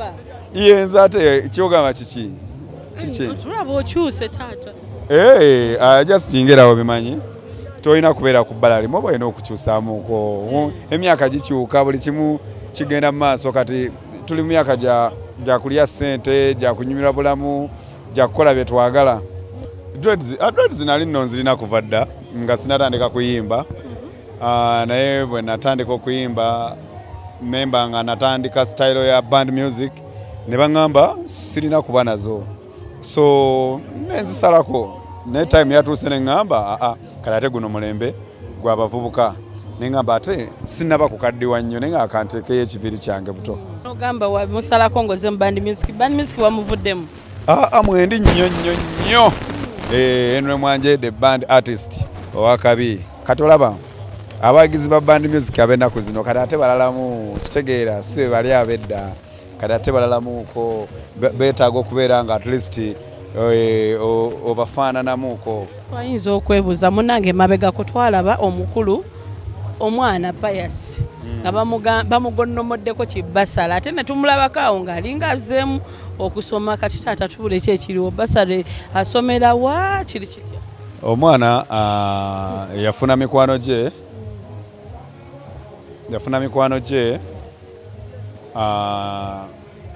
Okuba. Ye nze ate kyogamba kiki? Kiki? Tulaba okyuse taata. Just ngera obimanyi. Tolina kubeera ku bbala limu oba olina okukyusaamuko. Emyaka gikyuka buli kimu kigenda mu maaso kati tuli mu myaka gya kulya ssente, gya kunyumirwa bulamu, gya kukola bye twagala. Dreads nali nno nzirina kuva dda nga sinatandika kuyimba. Naye bwe natandika okuyimba memba nga natandika style ya band music ne baŋŋamba sirina kuba nazo. So nenzisalako ne time yatuuse ne ŋŋamba aa kale ate guno mulembe gw'abavubuka ne ŋŋamba ate sinnaba kukaddiwa nnyo naye nga akanteekeyo ekiviiri kyange buto. Ogamba musalako ng'ozze mu band music, band music wamuvuddemu? Aa mwendi nnyo nnyo nnyo. Henry Mwanje the band artist owakabi. Kati olaba abawagizi ba band music ab'ennaku zino kati ate balalamu kitegeera si be bali ab'edda kati ate balalamuuko beetaaga okubeera nga at least obafaananamuuko. Twayinza okwebuuza munnange emabegako twalaba omukulu omwana Pius nga bamugonnomoddeko kibbasale ate ne tumulabako awo ng'alinga azzeemu okusoma kati taata tubula ki ekiriwo basale asomera wa kiri kitya? Omwana yafuna mikwano gye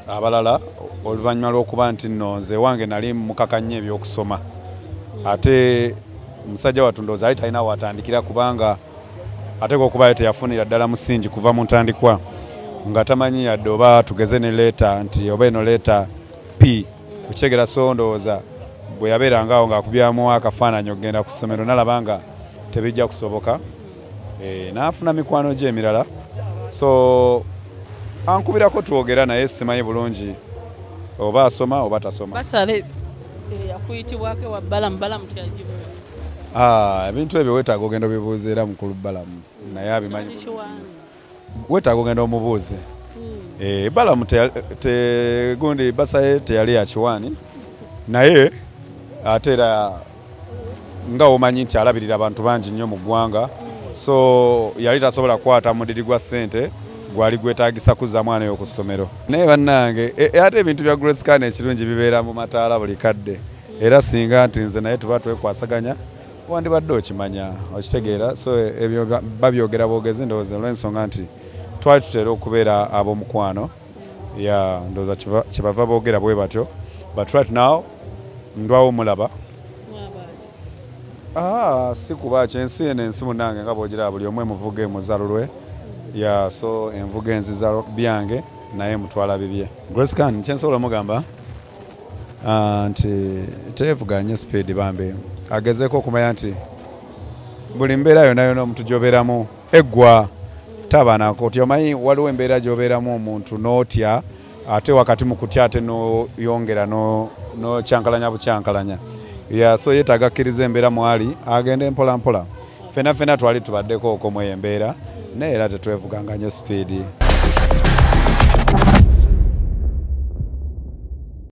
abalala oluvannyuma lw'okuba nti nno nze wange nali mukaka nnyo ebyokusoma ate omusajja wattu ndowooza ali talina w'atandikira kubanga ateekwa okuba ye teyafunira ddala musingi kuva mu ntandikwa nga tamanyi yadde oba tugeze ne leeta nti oba eno leeta P kukyegera. So ndowooza bwe yabeeranga awo ng'akubyamu akafaananyi okugenda ku ssomero nalaba nga tebijja kusoboka n'afuna mikwano gye emirala. So ankubirako twogera naye simanyi bulungi oba asoma oba tasoma. Basale yakuyitibwako ewa Balamu, Balamu teyagimuwa. Ebintu ebyo weetaaga ogenda obibuuza era mukulu Balamu naye abimanyi. Weetaaga ogenda omubuuze. Balamu gundi basaye teyali ya kiwaani naye ate era nga omanyi nti alabirira abantu bangi nnyo mu ggwanga so yali tasobola kukwata mudiri gwa ssente gwali gwetaagisa kuzza mwana oyo ku ssomero. Naye bannange ate ebintu bya Grace Khan ekirungi bibeera mu mataala buli kadde era singa nti nze naye tuba twekwasaganya wandibadde okimanya okitegeera. So ebyo babyogera bwogezi ndowooza olw'ensonga nti twali tutera okubeera ab'omukwano ya ndowooza kyebava boogera bwe batyo but right now ndwawo mulaba. Si kuba kyensi eno ensi munnange nga bw'ogiraba buli omu emuvuga emuzalulwe ya so envuga enziza byange naye mutwala bibye. Grace Khan kyensobola omugamba nti teevuga nnyo speed bambi agezeeko okumanya nti buli mbeera yonna yonna omuntu gy'obeeramu eggwa tabanako oti omanyi waliwo embeera gy'obeeramu omuntu n'otya ate wakati mu kutya ate n'oyongera n'okyankalanya bukyankalanya. Ya so yeetaaga akkiriza embeera mwali agende mpola mpola. Ffenna ffenna twali tubaddeko okwo mu eyo embeera naye era tetwevuganga nnyo speed.